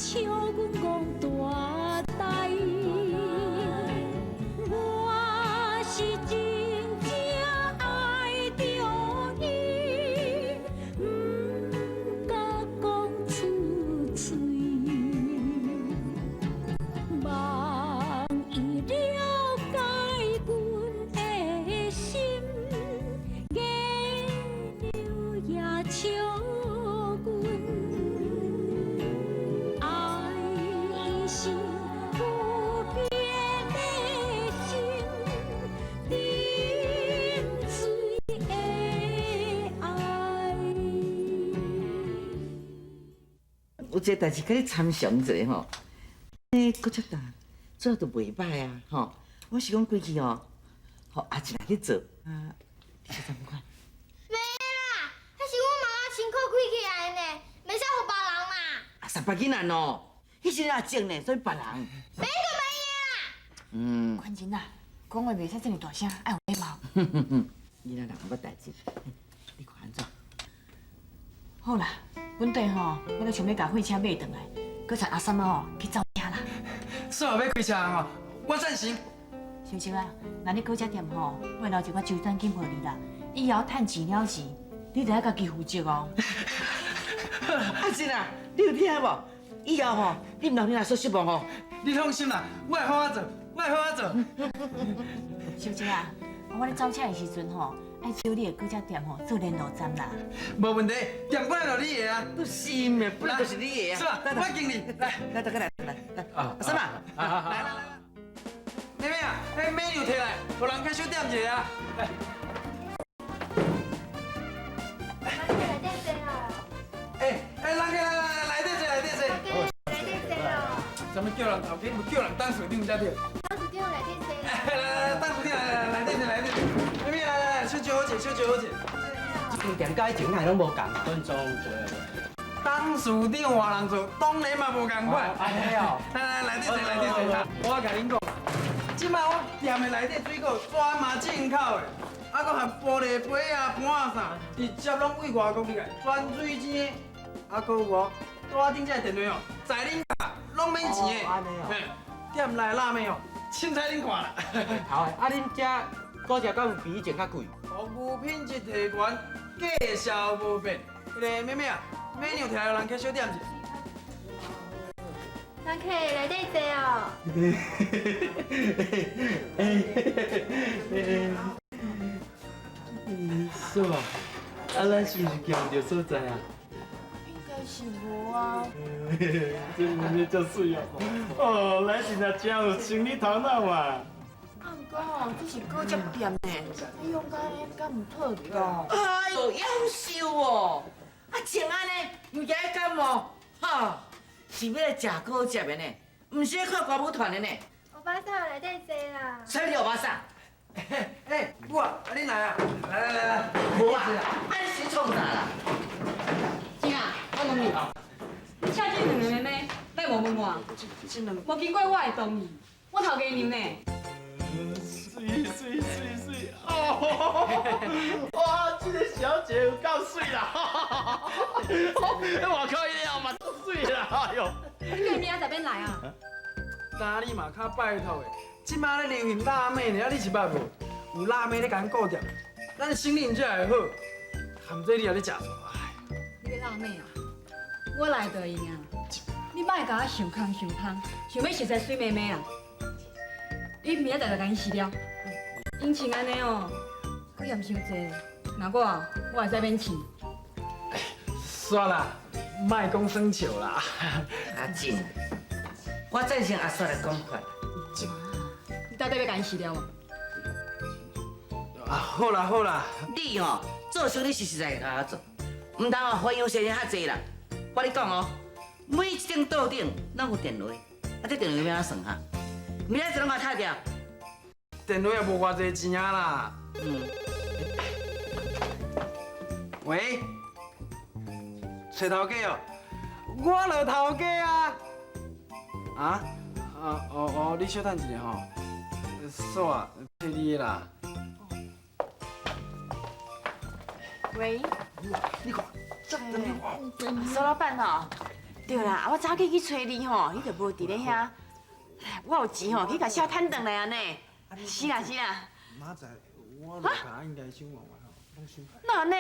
笑阮戇大呆。我是真正愛著伊，毋敢講出喙。望伊了解阮的心，月娘也笑阮。愛是不變的心，沉醉的愛。有一个代誌共你參詳一下吼，欸，果汁店做都袂䆀啊，吼！我是講規氣吼，予阿靜來去做，啊，你是怎麼看？袂啦，彼是阮媽媽辛苦開起來的呢，袂使予別人啦。啊，十八囡仔喏，彼時陣阿靜呢，所以別人。免閣別伊啦。關真啊，講話袂使這麼大聲，愛有禮貌。囡仔人無捌代誌，你看按怎？好啦，本底吼，我咧想欲共貨車買轉來，閣帶阿三仔吼去走車啦。說好欲開車吼，我贊成。小靜啊，若你果汁店吼，我會留一寡周轉金予你啦。以後趁錢了時，你著愛家己負責哦。阿靜啊，你有聽無？以後吼，你毋通你若說失望哦。你放心啦，我會好好做，我會好好做。小靜啊，我咧走車的時陣吼，愛招你的果汁店吼做聯絡站啦。無問題，店本來就你的啊。都是的，本來就是你的啊。是吧？我敬你，來，來，大家來來來，阿三啊，來來來，妹妹啊，彼 menu 提來，予人較小點一下啊。來。來底坐哦。欸欸，人客來來來，內底坐內底坐。內底坐哦。啥物叫人頭家，毋叫人董事長才對。董事長內底坐。來來來，董事長來來內底坐內底坐。妹妹來來來，小酒好坐，小酒好坐。這間店佮以前哪會攏無仝？分鐘對。董事長換人做，當然嘛無仝款。哎喲，來來內底坐內底坐。我共恁講，這擺我店的內底水果全嘛進口的，啊，閣含玻璃杯啊、盤仔啥，直接攏對外國入來，全水晶的。啊，閣有哦，桌仔頂這个電話哦，在恁卡攏免錢的。嘿，店內辣妹哦，凊彩恁看啦。好的，啊，恁遮果汁敢有比以前較貴？服務品質提懸，價數無變。彼个妹妹啊，menu 提來予人客小點一下。人客內底坐哦。嫂啊，啊，咱是毋是行著所在啊？應該是無啊。這妹妹遮媠哦！哦，咱是若真有生理頭腦嘛。啊，毋過吼，這是果汁店呢，你用甲按呢敢毋妥當？哎喲，夭壽哦！啊，穿按呢，毋驚感冒？哈，是欲來食果汁的呢，毋是咧看歌舞團的呢。歐巴桑內底坐啦。啥物歐巴桑？欸，母啊，啊恁來啊，來來來來，無啊，啊你是創啥啦？真啊，我問你，你請這兩個妹妹，你無問我？無經過我的同意，我頭家娘呢？媠媠媠媠哦！哇，這個小姐有夠媠啦！外口一了嘛，足媠啦！哎喲，你叫伊明仔載免來啊？今你嘛較拜託的，這擺咧流行辣妹呢，啊你是捌無？有辣妹咧共咱顧店，咱生意才會好。含這你也咧食素，哎。你欲辣妹啊？我來就會用啊！你莫共我想空想空，想欲熟似媠妹妹啊！你明仔載就共𪜶辭了，𪜶穿按呢哦，閣嫌傷濟。若我，我會使免請。算啦，莫講耍笑啦。阿靜，我贊成阿雪的講法。你到底欲共𪜶辭了無？啊，好啦好啦。你吼做生意是實在會曉做，毋通哦花樣時間較濟啦。我跟你講哦，每一頂桌頂攏有電話，啊，這電話欲按怎算哈？明仔載攏共拆掉。電話也無偌濟錢啊啦。喂，揣頭家哦，我就頭家啊。啊？啊哦哦，你小等一下吼，嫂啊，替你的啦。喂，你看，蘇老闆哦，對啦，啊我早起去揣你吼，你就無佇咧遐。我有錢吼，去共車趁轉來啊呢。是啦是啦。明仔載我落卡應該收完吼，攏收。哪按呢？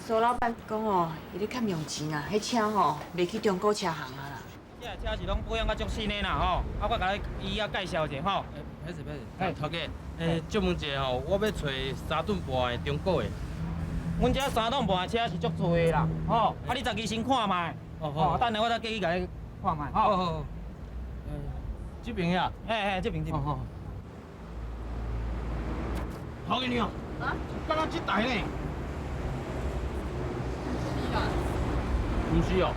蘇老闆講哦，伊咧欠用錢啊，彼車吼賣去中古車行啊啦。這台車是攏保養甲足新的啦吼，啊我共你伊仔介紹者吼。歹勢歹勢，頭家，借問一下吼，我欲揣三噸半的中古的。阮這三噸半的車是足濟的啦，吼，啊你家己先看覓，吼，等下我再過去共你看覓，吼。好。這邊呀？嘿嘿，這邊這邊。頭家娘，啊？敢若這台呢？毋是哦。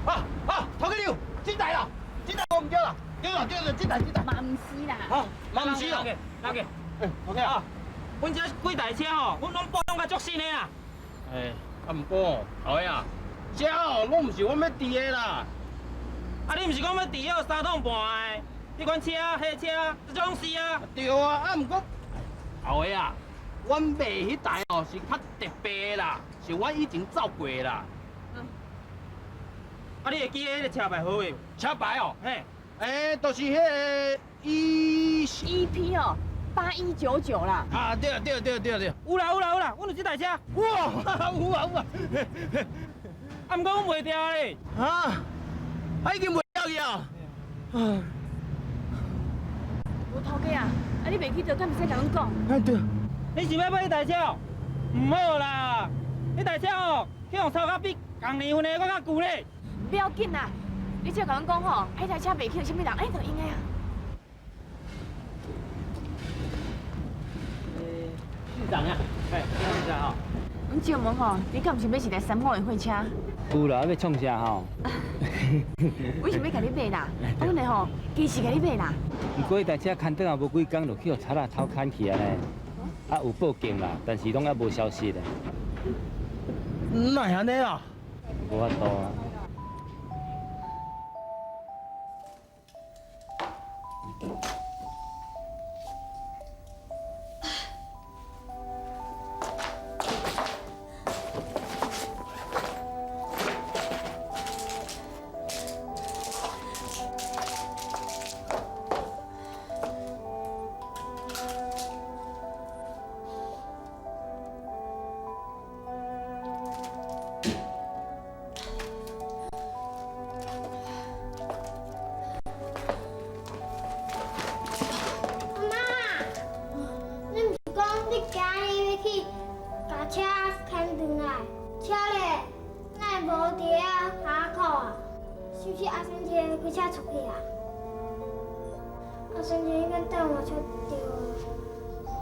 啊啊，頭家娘，這台啦，這台我毋對啦，對啦對啦，這台這台。嘛毋是啦。啊，嘛毋是哦。老家，頭家啊，阮這幾台車吼，阮攏保養甲足新的啦。欸，啊毋過頭家啊，這哦攏毋是阮欲挃的啦。啊，你毋是講欲挃彼個三棟半的？彼款車、彼車，這種是啊。對啊，啊毋過頭家啊，阮賣彼台哦是較特別的啦，是阮以前走過的啦。啊，你會記得彼個車牌號碼？車牌哦，嘿，欸，就是彼個 E EP 哦，8199啦。啊，對對對對對。有啦有啦有啦，阮有這台車。哇，有啊有啊。啊，毋過阮賣掉咧。啊，啊已經賣掉去啊。無頭家啊，啊你袂去做，敢毋使共阮講？哎對。你是欲買彼台車？毋好啦，彼台車哦，去予抄甲比仝年份的閣較舊咧。不要緊啦，你只要共阮講吼，彼台車賣去啥物人，哎，就用的啊。市長啊，嘿，市長吼。阮借問吼，你敢毋是買一台35的貨車？有啦，欲創啥吼？我想欲共你買啦，阮的吼，其實共你買啦。毋過彼台車牽轉也無幾工，就去予賊仔偷牽去啊呢。啊，有報警啦，但是攏猶無消息咧。哪會按呢啦？無法度啊。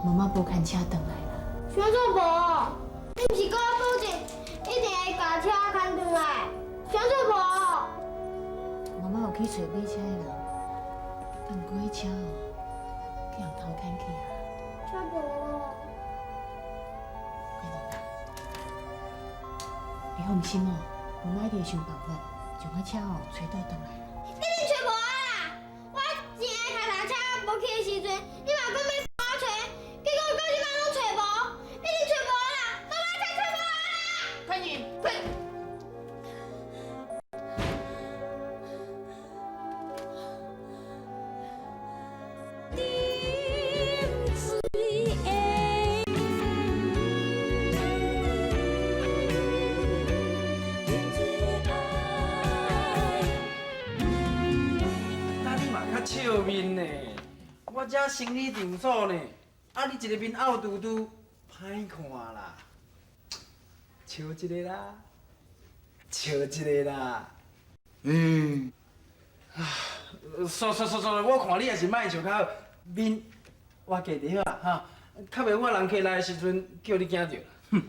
媽媽無牽車轉來啦。啥做無？你毋是跟我保證一定會共車牽轉來？啥做無？媽媽有去揣買車的人，但毋過彼車哦，去予偷牽去啊。車無。你放心哦，媽媽一定會想辦法將彼車哦揣倒轉來。你一定揣無啊啦！我前个牽車無去的時陣，你嘛講欲幫我揣，結果到這擺攏揣無，一定揣無啦！媽媽車揣無啦！快點，快！笑面呢，我這生理場所呢，啊你一個面漚嘟嘟，歹看啦。笑一个啦，笑一个啦。嗯。啊，算算算算，我看你也是莫笑较好，面我家己好啊，哈，较袂我人客來的時陣叫你驚著。哼。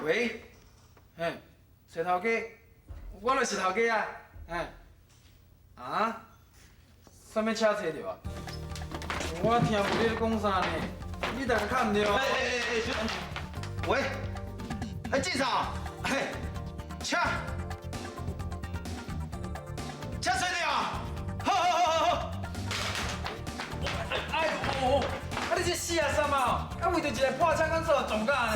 喂，嘿。找頭家，我就是頭家啊！哎，啊？啥物車揣著啊？我聽無你咧講啥呢？你大概較毋對哦。欸欸欸，喂，欸，警察，嘿，車，車揣著啊！好好好好好。哎呦，啊你這死啊，为著一个破车敢做撞甲按呢。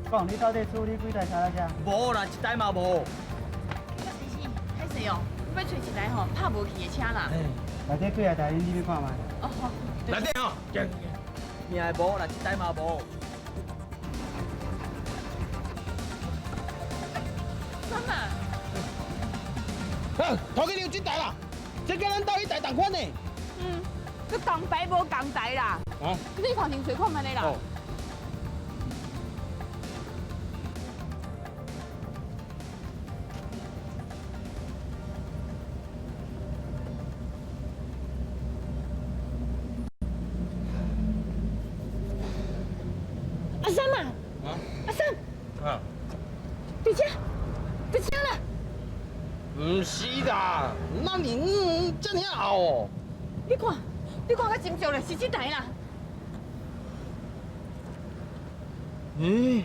讲，你到底处理几台车来车？无啦，一台嘛无。先生，歹势哦，我欲揣一台吼拍无去的车啦。内底几啊台，恁入去看觅。哦好。内底吼，命会无啦，一台嘛无。三啊！好，头家娘这台啦，这佮咱兜彼台仝款的。嗯，佮仝牌无仝台啦。啊？你头前揣看觅咧啦。阿三啊！阿三。啊。伫遮，伫遮啦。毋是啦，哪尔遮尔仔后哦？你看，你看较清楚咧，是这台啦。欸，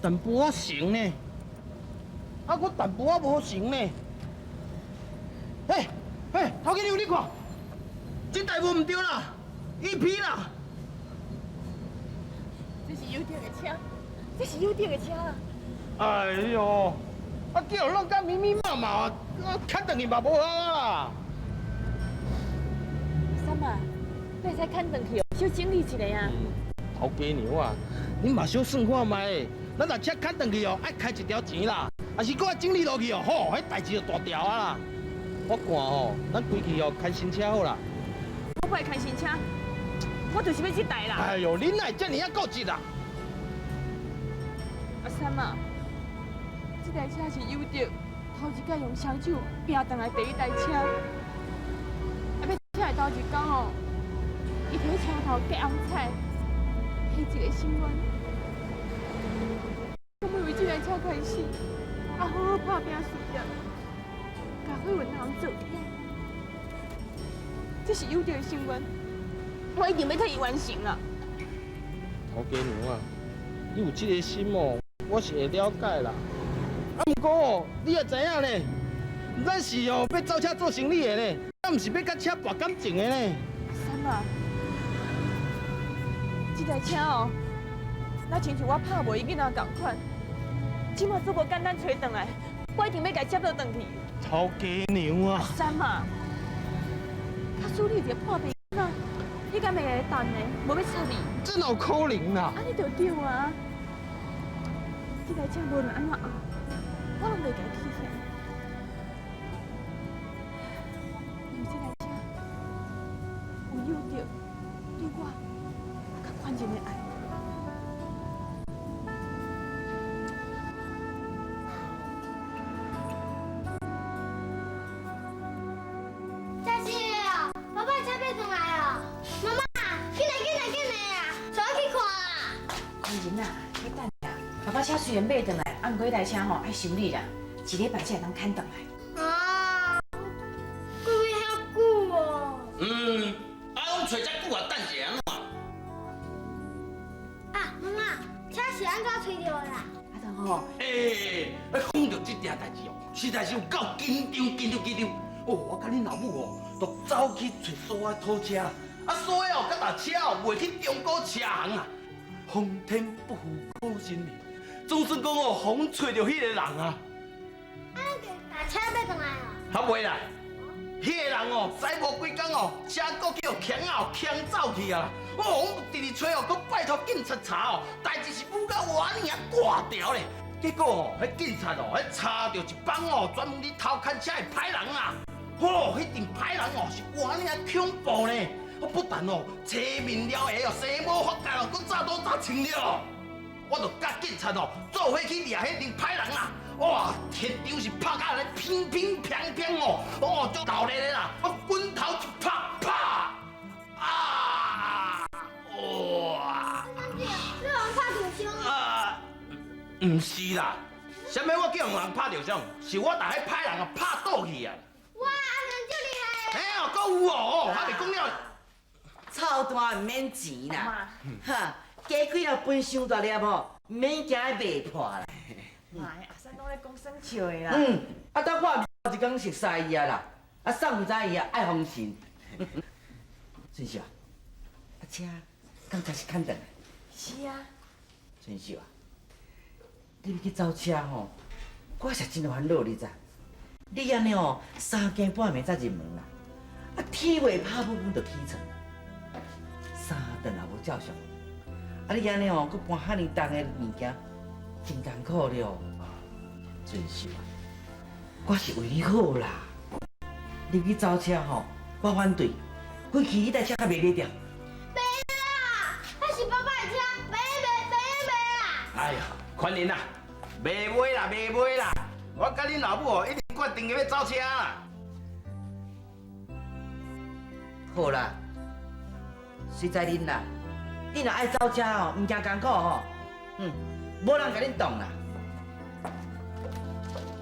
淡薄仔成呢，啊，阁淡薄仔无成呢。嘿，嘿，头家娘你看，这台无毋对啦，一批啦。这是邮电的车，这是邮电的车啊！哎哟，啊叫弄甲密密麻麻，啊牵转去嘛无好啦。三啊，你会使牵转去哦，小整理一下啊。头家娘啊，你嘛小算看觅，咱若车牵转去哦，爱开一条钱啦，若是阁爱整理落去哦，吼，彼代志就大条啊啦。我看吼，咱规去哦开新车好啦。我不爱开新车，我就是欲这台啦。哎哟，恁哪会遮尔仔固执啦？阿三啊，这台车是尤德头一摆用双手拼转来第一台车，啊，欲车的头一工哦，伊佇车头结红彩，彼一个心愿，我欲为这台车开始，啊，好好拍拼事业，共火运通做起来，这是尤德的心愿，我一定欲替伊完成啦。头家娘啊，你有这个心哦，我是会了解啦。啊，毋过哦，你也知影呢，咱是哦欲走车做生意的呢，咱毋是欲佮车搏感情的呢。三啊，这台车哦，若亲像我拍袂伊囡仔仝款，这马做无简单揣转来，我一定欲共伊接倒转去。头家娘啊！三啊，假使你有一个破病囡仔，你敢会来等呢？无欲插伊？这哪有可能啦？按呢就对啊。这台车无论按怎后，我拢袂共伊起来。因为这台车有尤德对我较宽仁的爱。真是的哦，爸爸车欲转来哦，妈妈，紧来紧来紧来啊，带我去看啦。宽仁啊，你等下，爸爸车虽然买转来，啊，毋过彼台车吼爱修理啦，一礼拜才会当牵转来。啊，阁欲遐久哦。嗯，啊，拢揣遮久啊，等是按怎？啊，妈妈，车是按怎揣著的啦？啊，就吼。欸，讲著这件代志哦，实在是有够紧张、紧张、紧张。哦，我佮恁老母哦，就走去揣苏仔讨车，啊，苏仔哦，佮台车哦，卖去中古车行啊。皇天不负苦心人，总算讲哦，予阮揣著彼个人啊。啊，咱就台车买转来哦。还袂啦，彼个人哦，驶无几工哦，车阁去予牵仔牵走去啊！哦，阮直直揣哦，阁拜托警察查哦，代志是舞到偌尔大条咧。结果哦，彼警察哦，彼查著一帮哦，专门伫偷牵车的歹人啊！吼，彼阵歹人哦是偌尔恐怖呢！我不但哦，青面獠牙哦，生无发觉哦，阁早都早穿了。我就佮警察哦，做伙去掠彼阵歹人啊！哇，现场是拍甲咧乒乒乓乓哦，哦，足闹热的啦！我滚头一拍，啪！啊！哇！你予人拍著伤啊？毋是啦，啥物我叫人拍著伤，是我共彼歹人啊拍倒去啊！哇，阿生足厉害！嘿哦，阁有哦，还袂讲了。操蛋毋免钱啦，哈，鸡几若分伤大粒吼，毋免惊伊卖破啦。妈，阿三拢咧讲耍笑的啦。嗯，啊，当我头一工熟似伊啊啦，啊，送毋知伊啊爱风神，春秀啊，啊车敢才是牵转来？是啊。春秀啊，你欲去走车吼，我是真烦恼，你知？你按呢哦，三更半暝才入门啦，啊天未拍晡晡就起床，三顿也无照相，啊你按呢哦，阁搬遐尔重的物件，真艰苦了。春秀啊，我是为你好啦，你去走车吼，我反对，规气彼台车较袂卖掉。袂啦，彼是爸爸的车，袂卖袂卖啦。哎呀，宽仁啊，袂卖啦，袂卖啦，我佮恁老母哦，一定决定欲走车啦。好啦，随在恁啦，恁若爱走车哦，毋惊艰苦吼，无人共恁挡啦。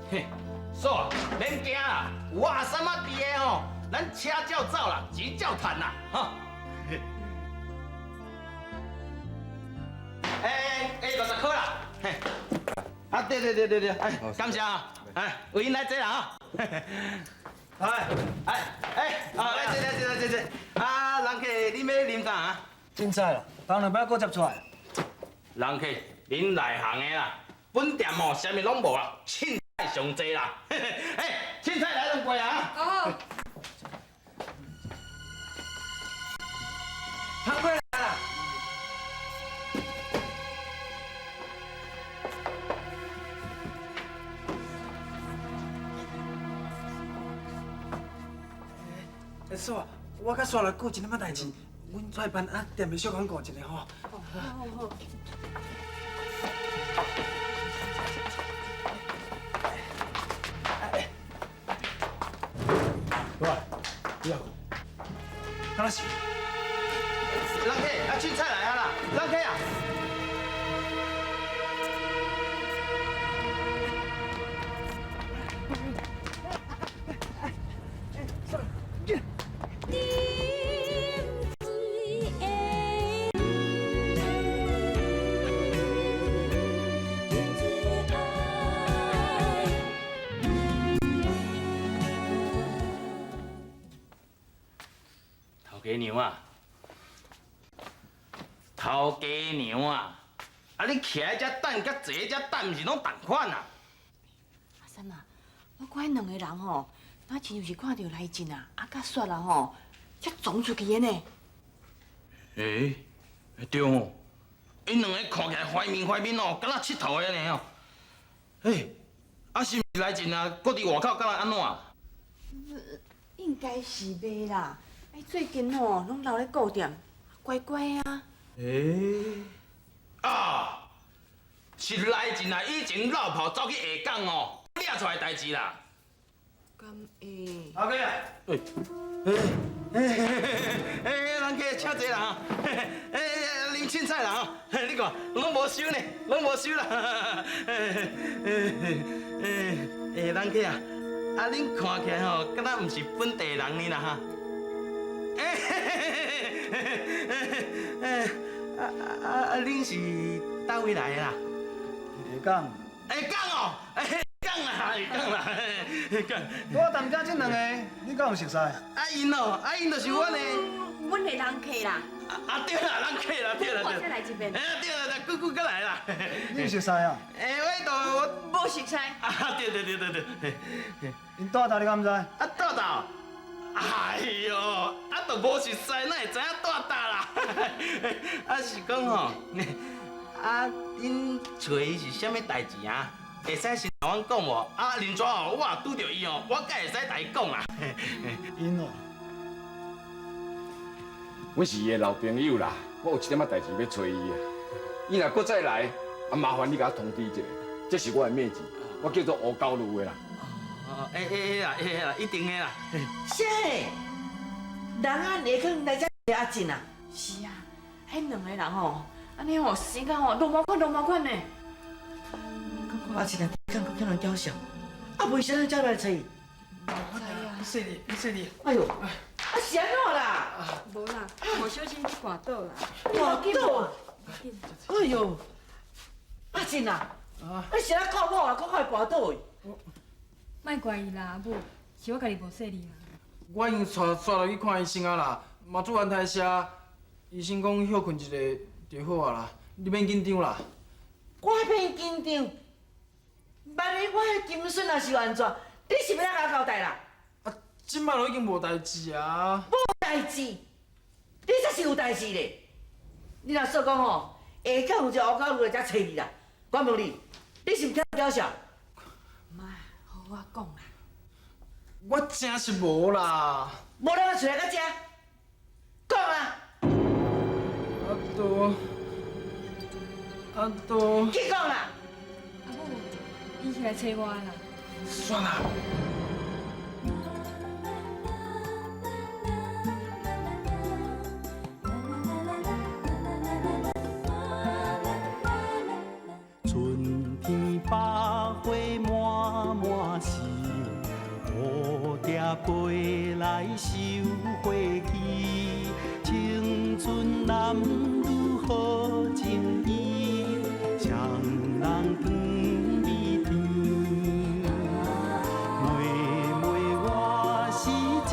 嘿，嫂，免惊啦，有我阿三仔伫的吼，咱车照走啦，钱照趁啦，哈。哎哎，50块啦，嘿。啊对对对对对，哎，感谢啊，哎，有闲来坐啦哈。哎哎哎，啊来坐来坐来坐坐。啊，人客，你欲啉啥啊？凊彩啦，当然摆阁接出来。人客，恁内行的啦，本店哦，啥物拢无啦，凊彩上济啦。哎，凊彩来两杯啊。哦。汤过来啦。欸，嫂，我甲煞来顾一点仔代志，阮出来办啊，店里小可顾一下吼。好好好。喂，你好，敢若是？人客，啊，凊彩来啊啦，人客啊。头家娘啊，头家娘啊，啊你徛在遮等，佮坐在遮等，毋是拢仝款啊？阿三啊，我看彼两个人吼，敢亲像是看著来劲啊，啊佮雪啊吼，才撞出去的呢。欸，对哦，𪜶两个看起来怀面怀面哦，敢若𨑨迌的按呢哦。欸，啊是毋是来劲啊？阁伫外口敢若按怎？应该是袂啦。哎，最近吼拢留咧顾店，乖乖啊。欸，啊，是来劲啊！以前落跑走去下港哦，掠出来代志啦。敢会？阿哥啊！欸欸欸，人客请坐啦哈！欸，啉凊彩啦哈！你看，拢无收呢，拢无收啦。欸欸欸，人客啊，啊恁看起来吼，敢若毋是本地人呢啦哈？欸啊啊啊！恁是佗位来的啦？下港。下港哦，下港啦，下港啦，下港。我踮遮这两个，你敢有熟似？啊𪜶哦，啊𪜶就是阮的。阮的人客啦。啊对啦，人客啦，对啦对。我再来一遍。哎对啦，对，久久阁来啦。你有熟似啊？欸，我都我无熟似。啊对对对对对。𪜶住佗你敢毋知？啊住佗。哎哟，啊，都无熟似，哪会知影住佗啦？啊是讲吼，啊，恁揣伊是啥物代志啊？会使先共阮讲无？啊，临阵哦，我若拄著伊哦，我阁会使共伊讲啦。𪜶哦，阮是伊的老朋友啦，我有一点仔代志欲揣伊啊。伊若阁再来，啊麻烦你共我通知一下，这是我的名字，我叫做吴高路的啦。哦，会会会啦，会啦，一定会啦。啥？人啊，下坑来遮阿进啊？是啊，彼两个人吼，按呢吼，生甲吼落毛款落毛款的。阿进啊，敢阁叫人叫嚣，啊，为啥物才来揣伊？你细腻，你细腻。哎哟，啊是按怎啦？无啦，无小心去跋倒啦。跋倒？哎哟，阿进啊，你是按靠某啊，阁快跋倒去？莫怪伊啦，阿母，是我家己无细腻啦。我已經帶帶落去看醫生啊啦，嘛注完胎射，醫生講歇睏一下就好啊啦，你免緊張啦。我免緊張，萬一我的金孫若是有按怎，你是欲按怎共我交代啦？這擺都已經無代誌啊！無代誌，你才是有代誌咧！你若說講吼，下晝有一個烏狗來遮揣你啦，我問你，你是毋是嬌笑？媽，好好講啦。我真是無啦。無咱就出來到遮，講啊！啊都，啊都。去講啦！阿母，伊是來揣我啦。算啦。春天百花滿滿是，蝴蝶飛來繡花枝，青春男女好情意，雙人糖蜜甜。妹妹我是真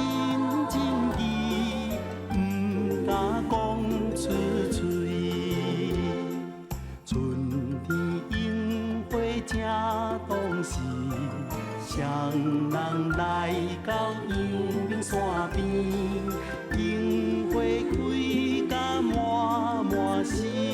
情意，毋敢講出嘴。春天櫻花正當時，雙人來到陽明山邊，櫻花開甲滿滿是。